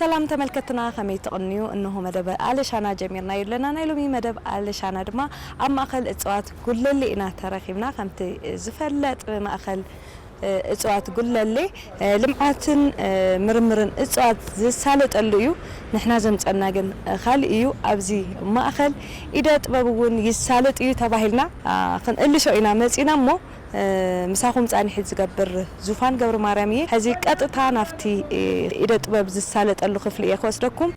ሰላም ተመልከትና፣ ከመይ ትቕንዩ? እንሆ መደብ ኣለሻና ጀሚርናዮ ኣለና። ናይ ሎሚ መደብ ኣለሻና ድማ ኣብ ማእኸል እፅዋት ጉለሌ ኢና ተረኺብና። ከምቲ ዝፈለጥ፣ ማእኸል እፅዋት ጉለሌ ልምዓትን ምርምርን እፅዋት ዝሳለጠሉ እዩ። ንሕና ዘምፀና ግን ካልእ እዩ። ኣብዚ ማእኸል ኢደ ጥበብ እውን ይሳለጥ እዩ ተባሂልና ክንእልሾ ኢና መፂና እሞ፣ ምሳኹም ፃንሒት ዝገብር ዙፋን ገብረ ማርያም እየ። ሕዚ ቀጥታ ናብቲ ኢደ ጥበብ ዝሳለጠሉ ክፍሊ እየ ክወስደኩም።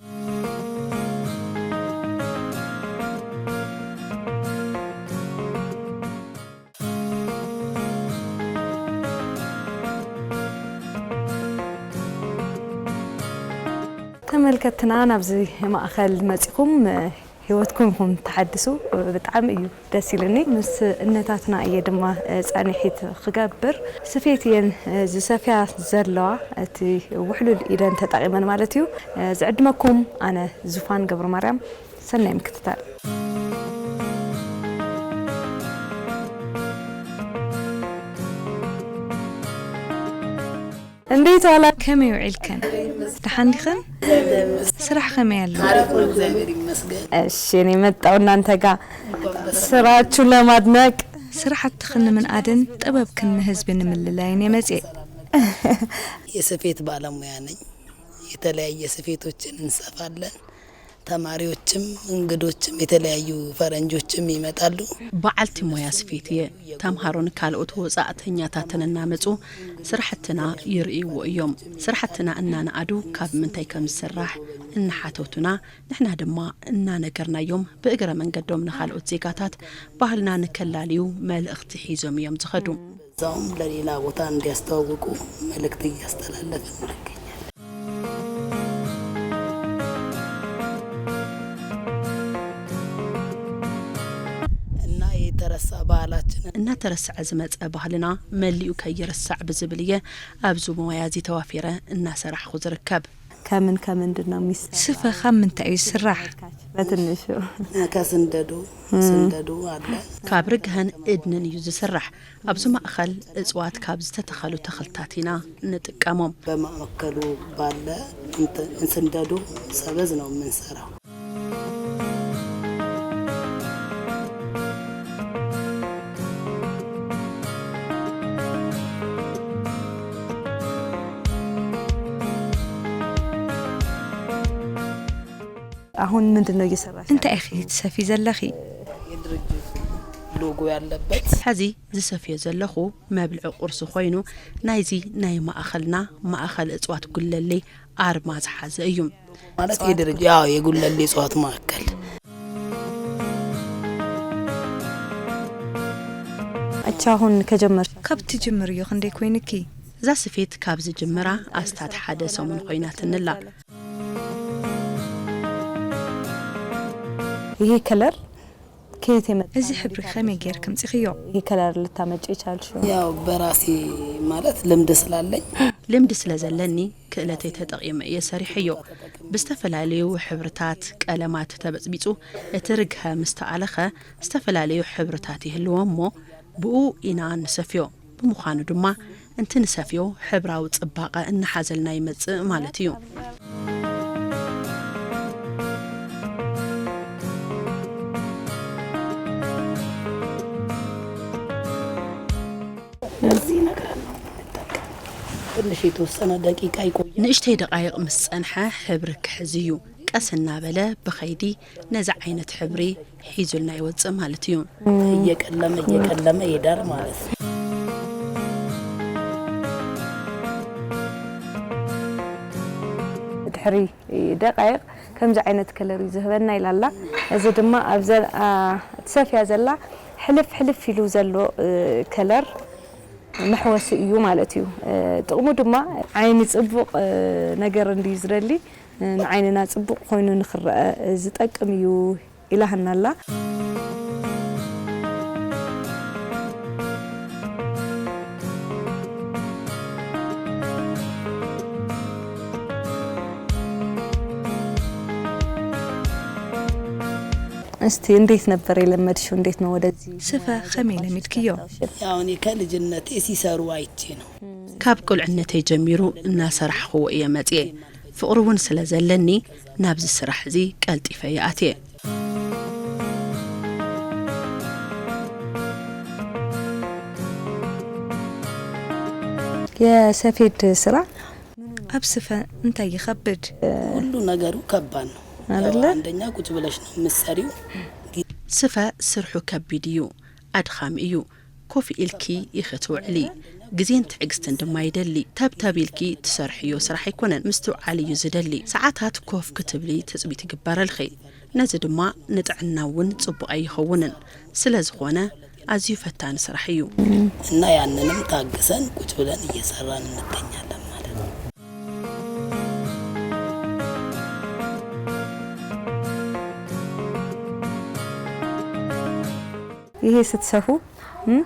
ተመልከትና ናብዚ ማእኸል መፂኹም ህይወትኩም ኢኹም ትሓድሱ። ብጣዕሚ እዩ ደስ ኢልኒ። ምስ እነታትና እየ ድማ ፃንሒት ክገብር። ስፌት እየን ዝሰፍያ ዘለዋ፣ እቲ ውሕሉል ኢደን ተጠቒመን ማለት እዩ። ዝዕድመኩም ኣነ ዙፋን ገብረ ማርያም። ሰናይ ምክትታል። እንዴት ዋላ? ከመይ ውዒልከን? ደሓን ዲኸን? ስራሕ ከመይ ኣሎ? እሺ፣ እኔ መጣሁ እናንተ ጋር ስራችሁን ለማድነቅ። ስራሕትኽን ንምንኣድን ጥበብክን ንህዝቢ ንምልላይን እየ መፅኤ። የስፌት ባለሙያ ነኝ። የተለያየ ስፌቶችን እንሰፋለን። ተማሪዎችም እንግዶችም የተለያዩ ፈረንጆችም ይመጣሉ። በዓልቲ ሞያ ስፌት እየ። ተምሃሮን ካልኦት ወፃእተኛታትን እናመፁ ስራሕትና ይርእይዎ እዮም። ስራሕትና እናነኣዱ ካብ ምንታይ ከም ዝስራሕ እናሓተቱና፣ ንሕና ድማ እናነገርናዮም ብእግረ መንገዶም ንኻልኦት ዜጋታት ባህልና ንከላልዩ መልእኽቲ ሒዞም እዮም ዝኸዱ። እዛውም ለሌላ ቦታ እንዲያስተዋውቁ መልእክት እያስተላለፍን እንገኛለን። እና የተረሳ ባህላችንን እናተረስዐ ዝመፀ ባህልና መሊኡ ከይርሳዕ ብዝብል እየ ኣብዚ ሞያ እዚ ተዋፊረ እናሰራሕኹ ዝርከብ። ከምን ከምንድን ነው የሚሰራ? ስፈ ካብ ምንታይ እዩ ዝስራሕ? በትንሹ። ከስንደዶ፣ ስንደዶ አለ። ካብ ርግሀን እድንን እዩ ዝስራሕ። ኣብዚ ማእኸል እፅዋት ካብ ዝተተኸሉ ተኽልታት ኢና ንጥቀሞም። በማእከሉ ባለ እንትን- ስንደዶ ሰበዝ ነው የምንሰራው። አሁን ምንድን ነው እየሰራሽ? እንታይ ኢኺ ትሰፊ ዘለኺ? የድርጅቱ ሎጎ ያለበት። ሕዚ ዝሰፍዮ ዘለኹ መብልዒ ቁርሲ ኮይኑ፣ ናይዚ ናይ ማእኸልና ማእኸል እፅዋት ጉለሌ ኣርማ ዝሓዘ እዩ። ማለት የድርጅ ያው የጉለሌ እፅዋት ማእከል። እቻ አሁን ከጀመርሽ? ካብ ትጅምርዮ ክንደይ ኮይንኪ? እዛ ስፌት ካብ ዝጅምራ ኣስታት ሓደ ሰሙን ኮይናትንላ። ይሄ ከለር ከየት የመጣ? እዚ ሕብሪ ከመይ ጌርኪ ኣምጺኽዮ? ይሄ ከለር ልታመጪ የቻልሽው? ያው በራሴ ማለት ልምድ ስላለኝ። ልምዲ ስለ ዘለኒ ክእለተይ ተጠቒመ እየ ሰሪሐዮ። ብዝተፈላለዩ ሕብርታት ቀለማት ተበጽቢጹ፣ እቲ ርግሀ ምስ ተኣለኸ ዝተፈላለዩ ሕብርታት ይህልዎ እሞ ብኡ ኢና ንሰፍዮ። ብምዃኑ ድማ እንትንሰፍዮ ሕብራዊ ጽባቐ እናሓዘልና ይመጽእ ማለት እዩ። እዚህ ነገር ነው የምንጠቀም። ትንሽ የተወሰነ ደቂቃ ይቆያል። ንእሽተይ ደቓይቕ ምስ ጸንሐ ሕብሪ ክሕዝ እዩ። ቀስ እናበለ ብኸይዲ ነዚ ዓይነት ሕብሪ ሒዙልና ይወጽእ ማለት እዩ። እየቀለመ እየቀለመ ይሄዳል ማለት ነው። ድሕሪ ደቃይቕ ከምዚ ዓይነት ከለር እዩ ዝህበና ኢላላ። እዚ ድማ ኣብዘን ትሰፍያ ዘላ ሕልፍ ሕልፍ ኢሉ ዘሎ ከለር መሕወሲ እዩ ማለት እዩ። ጥቕሙ ድማ ዓይኒ ጽቡቕ ነገር እንድዩ ዝደሊ፣ ንዓይንና ጽቡቕ ኮይኑ ንኽረአ ዝጠቅም እዩ ኢላህና ኣላ። እስቲ እንዴት ነበር የለመድሽው? እንዴት ነው ወደዚህ ስፈ ከመይ ለሚድክዮ? ያው እኔ ከልጅነቴ ሲሰሩ አይቼ ነው። ካብ ቁልዕነተይ ጀሚሩ እናሰራሕኽዎ እየ መፅየ። ፍቕሪ እውን ስለ ዘለኒ ናብዚ ስራሕ እዚ ቀልጢፈ እየ ኣትየ። የሰፌድ ስራ ኣብ ስፈ እንታይ ይኸብድ? ሁሉ ነገሩ ከባድ ነው። አይደለ? ያው አንደኛ ቁጭ ብለሽ ነው የምትሰሪው። ስፈ ስርሑ ከቢድ እዩ፣ ኣድኻሚ እዩ። ኮፍ ኢልኪ ኢኺ ትውዕሊ። ግዜን ትዕግስትን ድማ ይደሊ። ተብተብ ኢልኪ ትሰርሕዮ ስራሕ ኣይኮነን፣ ምስትውዓል እዩ ዝደሊ። ሰዓታት ኮፍ ክትብሊ ትጽቢት ይግበረልኺ። ነዚ ድማ ንጥዕና እውን ጽቡቕ ኣይኸውንን። ስለ ዝኾነ ኣዝዩ ፈታኒ ስራሕ እዩ። እና ያንንም ታግሰን ቁጭ ብለን እየሰራን እንገኛለን ማለት ነው። ይሄ ስትሰፉ እም፣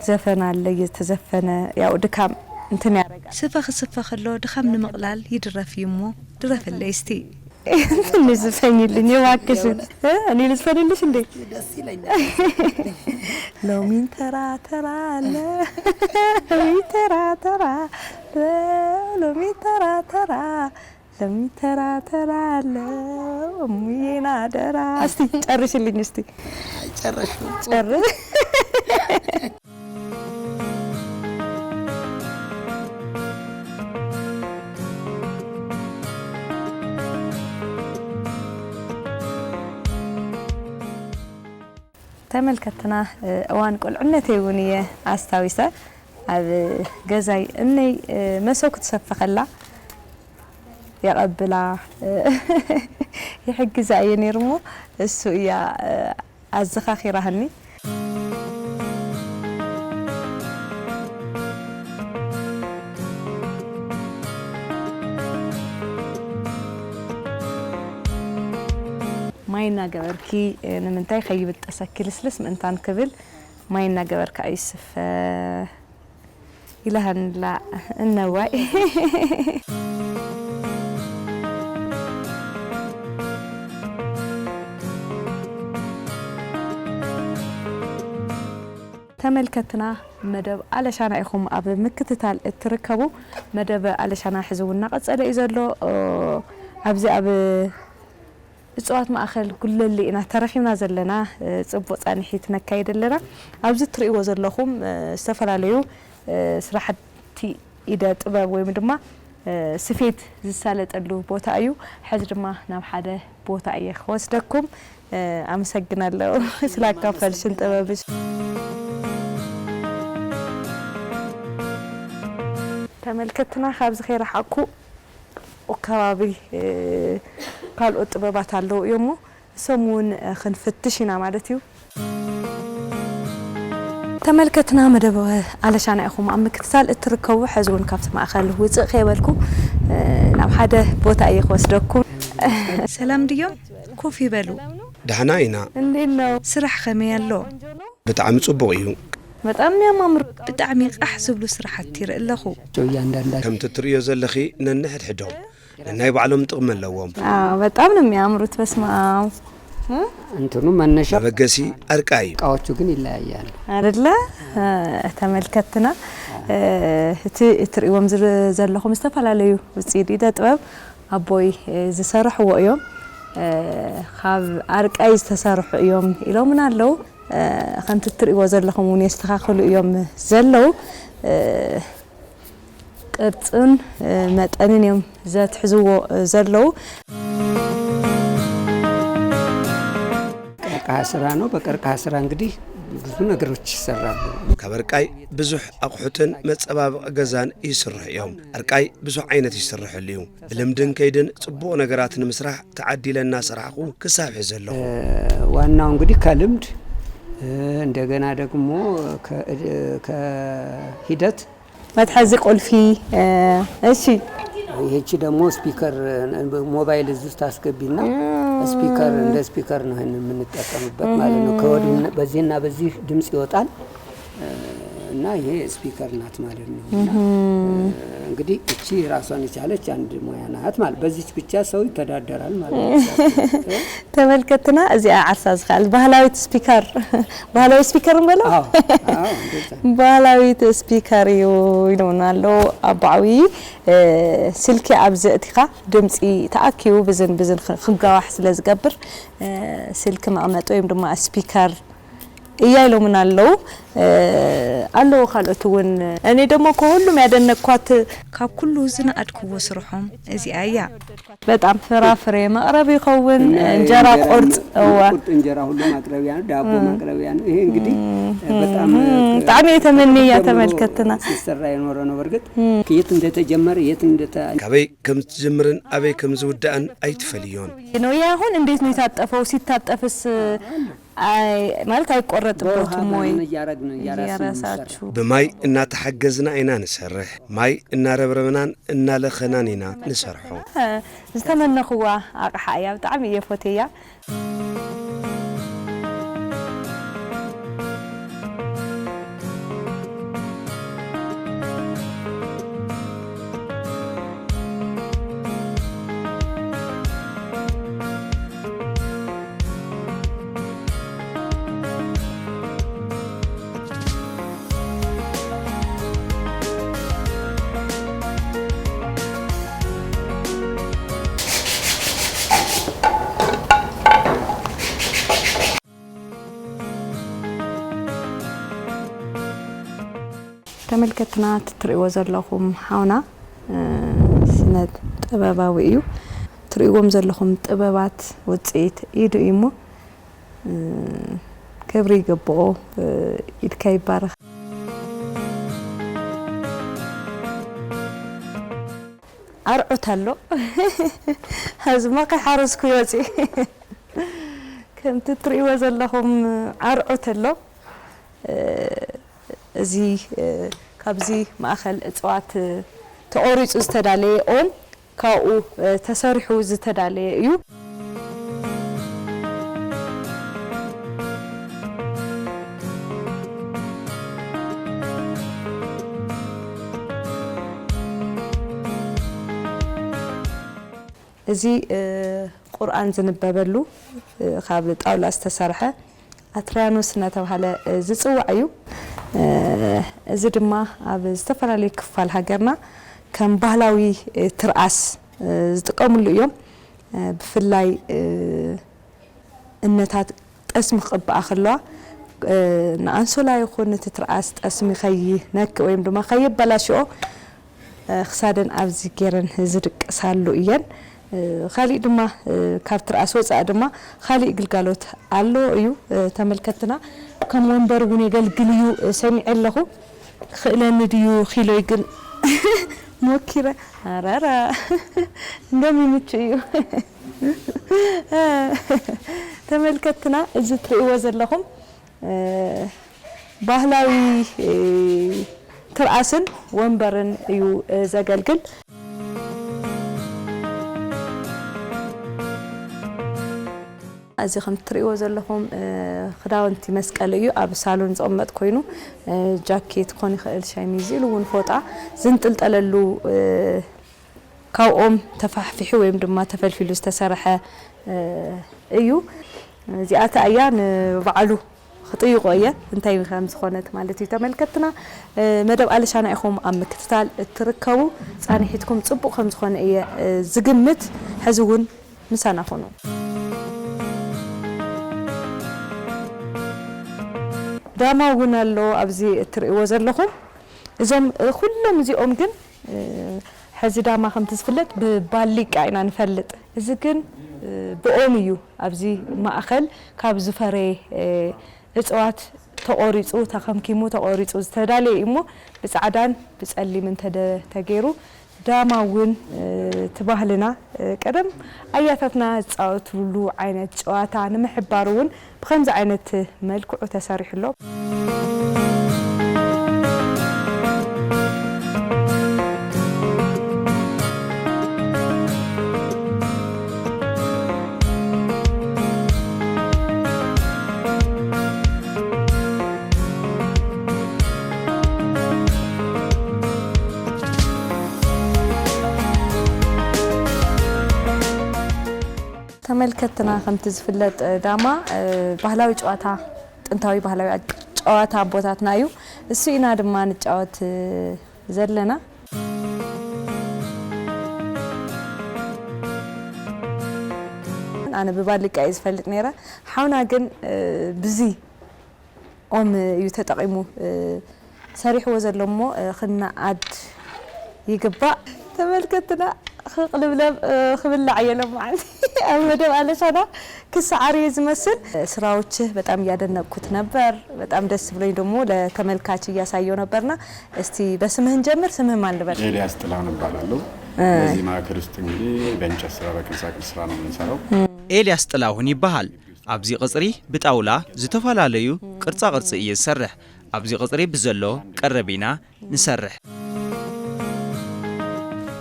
ዘፈን አለ እየተዘፈነ፣ ያው ድካም እንትን ያደርጋል። ስፈ ክስፈ ከሎ ድኻም ንምቕላል ይድረፍ እዩ እሞ ድረፍለይ እስቲ። ትንሽ ዝፈኝልኝ እባክሽን። እ? እኔ ልዝፈንልሽ እንዴ? ደስ ይለኛል። ሎሚን ተራ ተራ አለ፣ ሎሚን ተራ ተራ፣ ሎሚን ተራ ተራ፣ ሎሚን ተራ ተራ አለ፣ እሙዬን አደራ። እስቲ ጨርሽልኝ እስቲ። ጨረሽ። ጨርሽ። ተመልከትና፣ እዋን ቁልዕነተይ እውን እየ ኣስታዊሰ። ኣብ ገዛይ እነይ መሶብ ክትሰፍኸላ የቐብላ፣ ይሕግዛ እየ ነይሩ እሞ እሱ እያ ኣዘኻኺራህኒ። ማይ እናገበርኪ፣ ንምንታይ ከይብጠሰኪ ልስልስ ምእንታን ክብል ማይ እናገበርካ እዩ ዝስፈ። ኢላሃንላ እነዋይ። ተመልከትና መደብ ኣለሻና ኢኹም ኣብ ምክትታል እትርከቡ። መደብ ኣለሻና ሕዚ እውን እናቐጸለ እዩ ዘሎ። ኦ፣ ኣብዚ ኣብ እፅዋት ማእኸል ጉለሌ ኢና ተረኺብና ዘለና። እ፣ ፅቡቕ ፃንሒት ነካይድ ኣለና። ኣብዚ እትርእይዎ ዘለኹም፣ እ፣ ዝተፈላለዩ፣ እ፣ ስራሕቲ ኢደ ጥበብ ወይም ድማ፣ እ፣ ስፌት ዝሳለጠሉ ቦታ እዩ። ሕዚ ድማ ናብ ሓደ ቦታ እየ ክወስደኩም። እ፣ ኣመሰግናለሁ ስላካፈልሽን ጥበብሽ። ተመልከትና ካብዚ ከይረሓቅኩ ከባቢ፣ እ፣ ካልኦት ጥበባት ኣለዉ እዮም እሞ እሶም እውን፣ እ፣ ክንፍትሽ ኢና ማለት እዩ። ተመልከትና መደብ ኣለሻና ኢኹም ኣብ ምክትታል እትርከቡ። ሕዚ እውን ካብቲ ማእኸል ውፅእ ከይበልኩ፣ እ፣ ናብ ሓደ ቦታ እየ ክወስደኩም። ሰላም ድዮም? ኮፍ ይበሉ። ደሕና ኢና። እንዴት ነው? ስራሕ ከመይ ኣሎ? ብጣዕሚ ጽቡቕ እዩ። በጣም የሚያማምሩ። ብጣዕሚ ቃሕ ዝብሉ ስራሕቲ ይርኢ ኣለኹ። እያንዳንዳቸው ከምቲ ትርእዮ ዘለኺ ነንሕድሕዶም ነናይ ባዕሎም ጥቕሚ ኣለዎም። አዎ፣ በጣም ነው የሚያምሩት። በስመ አብ። እንትኑ መነሻ መበገሲ ኣርቃይ እዩ። እቃዎቹ ግን ይለያያሉ። አይደለ? እ፣ ተመልከትና፣ እ፣ እቲ እትርእይዎም ዝር-፣ ዘለኹም ዝተፈላለዩ ውፅኢት ኢደ ጥበብ ኣቦይ፣ እ፣ ዝሰርሕዎ እዮም። እ፣ ካብ ኣርቃይ ዝተሰርሑ እዮም ኢሎምና ኣለዉ። እ፣ ከምቲ እትርእይዎ ዘለኹም እውን የስተኻኽሉ እዮም ዘለዉ። እ፣ ቅርጽን፣ እ፣ መጠንን እዮም ዘትሕዝዎ፣ እ፣ ዘለዉ። ቀርከሃ ስራ ነው። በቀርከሃ ስራ እንግዲህ ብዙ ነገሮች ይሰራሉ። ካብ ኣርቃይ ብዙሕ ኣቑሑትን መጸባበቒ ገዛን ይስርሑ እዮም። ኣርቃይ ብዙሕ ዓይነት ይስርሐሉ እዩ። ብልምድን ከይድን ጽቡቕ ነገራት ንምስራሕ ተዓዲለ እናሰራሕኹ ክሳብ ሕዚ ኣለኹ። እ፣ ዋናው እንግዲህ ከልምድ፣ እ፣ እንደገና ደግሞ ከ-፣ እ፣ ከሂደት መትሐዚ ቁልፊ፣ እ፣ እሺ። ይህቺ ደግሞ ስፒከር፣ እ፣ ሞባይል እዚህ ውስጥ አስገቢና እም። ስፒከር፣ እንደ ስፒከር ነው ይሄን የምንጠቀምበት ማለት ነው። እም። ከወዲህ በዚህና በዚህ ድምፅ ይወጣል። እና ይሄ ስፒከር ናት ማለት ነው። እና እንግዲህ እቺ ራሷን የቻለች አንድ ሙያ ናት ማለት፣ በዚች ብቻ ሰው ይተዳደራል ማለት ነው። ተመልከትና፣ እዚኣ ዓርሳ ዝኸኣል ባህላዊት ስፒከር፣ ባህላዊ ስፒከር ንበሎ? አዎ፣ አዎ፣ እንደዛ። ባህላዊት ስፒከር እዩ ኢሉና ኣሎ ኣቦዓዊ። ስልኪ ኣብ ዘእቲኻ ድምፂ ተኣኪቡ ብዝን ብዝን ክጋዋሕ ስለ ዝገብር፣ ስልኪ መቐመጢ ወይም ድማ ስፒከር እያ ኢሎምና ኣለዉ። ኣለዉ ካልኦት እውን። እኔ ደግሞ ከሁሉም ያደነቅኳት ካብ ኩሉ ዝነኣድክዎ ስርሖም እዚኣ እያ። በጣም ፍራፍሬ መቕረብ ይኸውን፣ እንጀራ ቁርጥ፣ እዋ። ቁርጥ እንጀራ ሁሉ ማቅረቢያ ነው፣ ዳቦ ማቅረቢያ ነው። ይሄ እንግዲህ በጣም ብጣዕሚ የተመነያ ተመልከትና። ሲሰራ የኖረ ነው። በእርግጥ የት እንደተጀመረ፣ የት እንደተ ካበይ ከም ዝጅምርን ኣበይ ከም ዝውዳእን ኣይትፈልዮን። ነው። ይህ አሁን እንዴት ነው የታጠፈው? ሲታጠፍስ ማለት አይቆረጥበትም ወይ? እያረሳችሁ? እያረሳችሁ። ብማይ እናተሓገዝና ኢና ንሰርሕ። ማይ እናረብረብናን እናለኸናን ኢና ንሰርሖ። ዝተመነኽዋ ኣቕሓ እያ። ብጣዕሚ እየ ፎቴያ። ተመልከትና፣ እቲ ትርእይዎ ዘለኹም ሓውና ስነ ጥበባዊ እዩ። ትርእይዎም ዘለኹም ጥበባት ውፅኢት ኢዱ እዩ እሞ ክብሪ ይግብኦ። ኢድካ ይባረኽ። ኣርዑት ኣሎ። ሕዝማ ከይሓረስኩ ይወፂ። ከምቲ ትርእይዎ ዘለኹም ኣርዑት ኣሎ። እዚ ካብዚ ማእኸል እፅዋት ተቖሪፁ ዝተዳለየ ኦም ካብኡ ተሰሪሑ ዝተዳለየ እዩ። እዚ ቁርኣን ዝንበበሉ ካብ ጣውላ ዝተሰርሐ ኣትርያኖስ እናተባህለ ዝፅዋዕ እዩ። እዚ ድማ ኣብ ዝተፈላለዩ ክፋል ሃገርና ከም ባህላዊ ትርኣስ ዝጥቀምሉ እዮም። ብፍላይ እነታት ጠስሚ ክቕብኣ ከለዋ ንኣንሶላ ይኹን እቲ ትርኣስ ጠስሚ ከይነክእ ወይም ድማ ከየበላሽኦ ክሳደን ኣብዚ ገይረን ዝድቅሳሉ እየን። ካሊእ ድማ ካብ ትርኣስ ወፃኢ ድማ ካሊእ ግልጋሎት ኣሎ እዩ። ተመልከትና ከም ወንበር እውን የገልግል እዩ ሰሚዐ ኣለኹ። ክኽእለኒ ድዩ ኪሎይ ግን ሞኪረ ኣራራ እንደም ይምቹ እዩ። ተመልከትና እዚ ትርእይዎ ዘለኹም ባህላዊ ትርኣስን ወንበርን እዩ ዘገልግል። እዚ ከም ትርእይዎ ዘለኹም ክዳውንቲ መስቀሊ እዩ። ኣብ ሳሎን ዝቕመጥ ኮይኑ ጃኬት ክኾን ይኽእል፣ ሸሚዝ ኢሉ እውን ፎጣ ዝንጥልጠለሉ ካብ ኦም ተፋሕፊሑ ወይም ድማ ተፈልፊሉ ዝተሰርሐ እዩ። እዚኣታ እያ ንባዕሉ ክጥይቆ እየ እንታይ ከም ዝኾነት ማለት እዩ። ተመልከትና መደብ ኣለሻና ኢኹም ኣብ ምክትታል እትርከቡ። ፃንሒትኩም ፅቡቕ ከም ዝኾነ እየ ዝግምት። ሕዚ እውን ምሳና ኹኑ። ዳማ እውን ኣሎ ኣብዚ እትርእይዎ ዘለኹም። እዞም ኩሎም እዚኦም ግን ሕዚ ዳማ ከምቲ ዝፍለጥ ብባሊቃ ኢና ንፈልጥ። እዚ ግን ብኦም እዩ። ኣብዚ ማእኸል ካብ ዝፈረየ እፅዋት ተቖሪፁ፣ ተኸምኪሙ፣ ተቖሪፁ ዝተዳለየ እዩ እሞ ብፃዕዳን ብፀሊምን ተደ-፣ ተገይሩ ዳማ እውን እቲ ባህልና ቀደም ኣያታትና ዝፃወትሉ ዓይነት ጨዋታ ንምሕባር እውን ብኸምዚ ዓይነት መልክዑ ተሰሪሑ ኣሎ። ተመልከትና፣ ከምቲ ዝፍለጥ ዳማ፣ እ፣ ባህላዊ ጨዋታ፣ ጥንታዊ ባህላዊ ጨዋታ ኣቦታትና እዩ። እሱ ኢና ድማ ንጫወት፣ እ፣ ዘለና። ኣነ ብባሊቃ እየ ዝፈልጥ ነይረ። ሓውና ግን፣ እ፣ ብዚ ኦም እዩ ተጠቒሙ፣ እ፣ ሰሪሕዎ ዘሎ እሞ፣ እ፣ ክነኣድ ይግባእ። ተመልከትና፣ ክቕልብለብ፣ እ፣ ክብላዕ እየ ሎመዓልቲ ኣብ መደብ ኣለሻና ክሰዓር እየ ዝመስል። ስራዎችህ በጣም እያደነቅኩት ነበር። በጣም ደስ ብሎኝ ደግሞ ለተመልካች እያሳየው ነበርና። እስቲ በስምህ እንጀምር። ስምህ ማን ልበል? ኤልያስ ጥላሁን እባላለሁ። እ። በዚህ ማዕከል ውስጥ እንግዲህ በእንጨት ስራ፣ በቅርጻ ቅርጽ ስራ ነው የምንሰራው። ኤልያስ ጥላሁን ይበሃል። ኣብዚ ቅጽሪ ብጣውላ ዝተፈላለዩ ቅርጻ ቅርጺ እየ ዝሰርሕ። ኣብዚ ቅጽሪ ብዘሎ ቀረብ ኢና ንሰርሕ።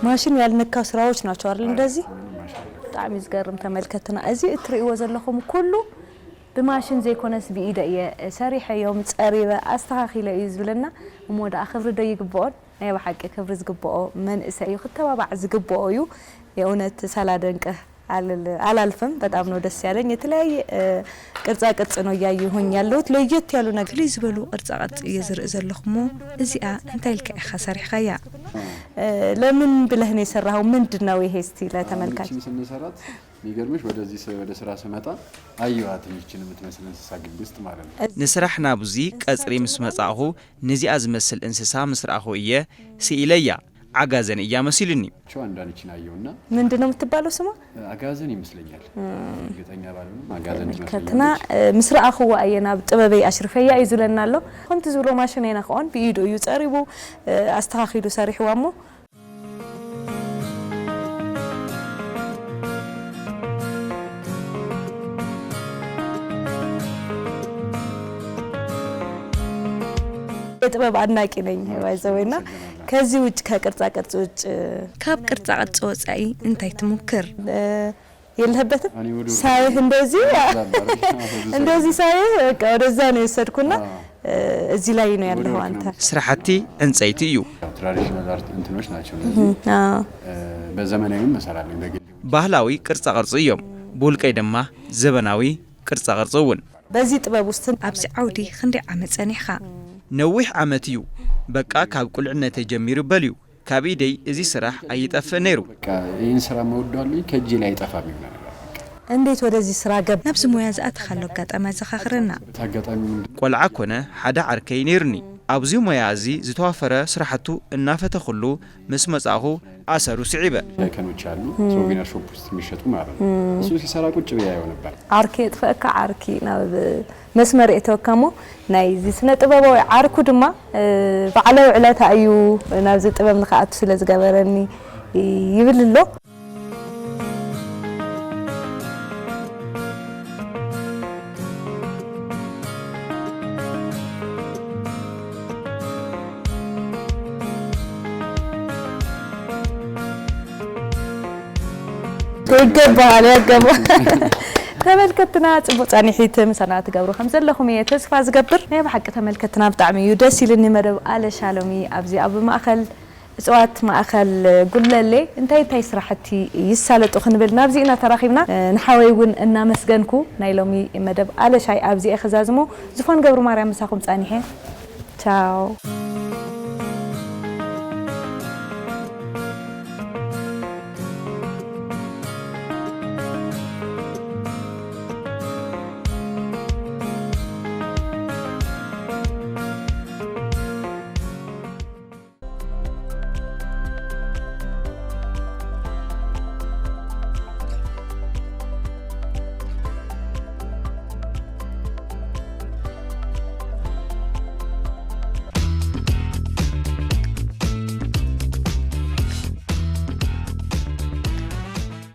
ማሽን ያልነካ ስራዎች ናቸው አይደል? እንደዚህ በጣም ይዝገርም። ተመልከትና፣ እዚ እትርእይዎ ዘለኹም ኩሉ ብማሽን ዘይኮነስ ብኢደ እየ ሰሪሐዮም፣ ጸሪበ፣ ኣስተኻኺለ እዩ ዝብለና። እሞ ደኣ ክብሪ ዶ ይግብኦን? ናይ ብሓቂ ክብሪ ዝግብኦ መንእሰይ እዩ፣ ክተባባዕ ዝግብኦ እዩ። የእውነት ሳላደንቅህ አልል-፣ አላልፍም። በጣም ነው ደስ ያለኝ። የተለያየ፣ እ፣ ቅርጻ ቅርጽ ነው እያየሁኝ ያለሁት። ለየት ያሉ ነገር ፍልይ ዝበሉ ቅርጻ ቅርጺ እየ ዝርኢ ዘለኹ እሞ፣ እዚኣ እንታይ ኢልካ ኢኻ ሰሪሕኻያ? እ፣ ለምን ብለህ ነው የሰራኸው? ምንድን ነው ይሄ? እስቲ ለተመልካች። ይችን ስንሰራት የሚገርምሽ ወደዚህ ስ-፣ ወደ ስራ ስመጣ አየኋት ይችን የምትመስል እንስሳ ግቢ ውስጥ ማለት ነው። ንስራሕ ናብዚ ቀጽሪ ምስ መጻእኹ፣ ነዚኣ ዝመስል እንስሳ ምስ ረኣኹ እየ ስኢለያ። ዓጋዘን እያ መሲሉኒ። ቸው አንዳንችን አየውና ምንድን ነው የምትባለው ስሟ? አጋዘን ይመስለኛል። እርግጠኛ ባልሆንም አጋዘን ከትና፣ ትመስለኛለች። እ፣ ምስ ረኣኹዋ እየ ናብ ጥበበይ ኣሽርፈያ እዩ ዝብለና ኣሎ። ከምቲ ዝብሎ ማሽን ኣይነኽኦን፣ ብኢዱ እዩ ጸሪቡ፣ እ፣ ኣስተኻኺሉ ሰሪሕዋ እሞ። የጥበብ አድናቂ ነኝ ባይዘወይና። ከዚህ ውጭ፣ ከቅርጻ ቅርጽ ውጭ፣ ካብ ቅርጻ ቅርጽ ወጻኢ እንታይ ትሞክር? እ፣ የለህበትም? እኔ ወደ ሳይህ እንደዚህ፣ ወደዛ ነበር። እንደዚህ ሳይህ በቃ ወደዛ ነው የወሰድኩና፣ አዎ። እ፣ እዚህ ላይ ነው ያለኸው ወደ አንተ። ስራሕቲ ዕንጸይቲ እዩ። ትራዲሽናል አርት እንትኖች ናቸው እነዚህ። እም፣ አዎ። እ፣ በዘመናዊም እሰራለሁ በግል። ባህላዊ ቅርጻ ቅርጺ እዮም። ብውልቀይ ድማ ዘበናዊ ቅርጻ ቅርጺ እውን። በዚ ጥበብ ውስጥ ኣብዚ ዓውዲ ክንደይ ዓመት ጸኒሕኻ? ነዊሕ ዓመት እዩ። በቃ ካብ ቁልዕነተይ ጀሚሩ በልዩ ካብ ኢደይ እዚ ስራሕ ኣይጠፍእ ነይሩ። በቃ ይህን ስራ መወደዋለሁ፣ ከእጄ ላይ አይጠፋም ይሆናል። በቃ። እንዴት ወደዚህ ስራ ገባ? ናብዚ ሞያ ዝኣተኻሉ ኣጋጣሚ ኣዘኻኽረና። በታ አጋጣሚ ምንድን ቆልዓ ኮነ ሓደ ዓርከይ ነይሩኒ። ኣብዚ ሞያ እዚ ዝተዋፈረ ስራሕቱ እናፈተኹሉ ምስ መጻእኹ ኣሰሩ ስዒበ። ጀሪካኖች አሉ፣ ም። ሶቪነር ሾፕ ውስጥ የሚሸጡ ማለት ነው። ም። እሱ ሲሰራ ቁጭ ብዬ አየው ነበር። ዓርኪ የጥፈእካ፣ ዓርኪ ናብ መስመር የእተወካ እሞ፣ ናይዚ ስነ ጥበባዊ ዓርኩ ድማ፣ እ፣ ባዕላዊ ዕለታ እዩ ናብዚ ጥበብ ንክኣቱ ስለ ዝገበረኒ ይብል ኣሎ። ይገባሃል፣ ይገባሃል። ተመልከትና፣ ጽቡቕ ጻኒሒት ምሳና ትገብሩ ከም ዘለኹም እየ ተስፋ ዝገብር። ናይ ብሓቂ ተመልከትና፣ ብጣዕሚ እዩ ደስ ኢልኒ መደብ ኣለሻ ሎሚ ኣብዚ ኣብ ማእከል እጽዋት ማእከል ጉለሌ እንታይ እንታይ ስራሕቲ ይሳለጡ ክንብል ናብዚ ኢና ተራኺብና። ንሓወይ እውን እናመስገንኩ ናይ ሎሚ መደብ ኣለሻይ ኣብዚ እየ ክዛዝሞ። ዝፎን ገብሩ ማርያም ምሳኹም ጻኒሐ። ቻው።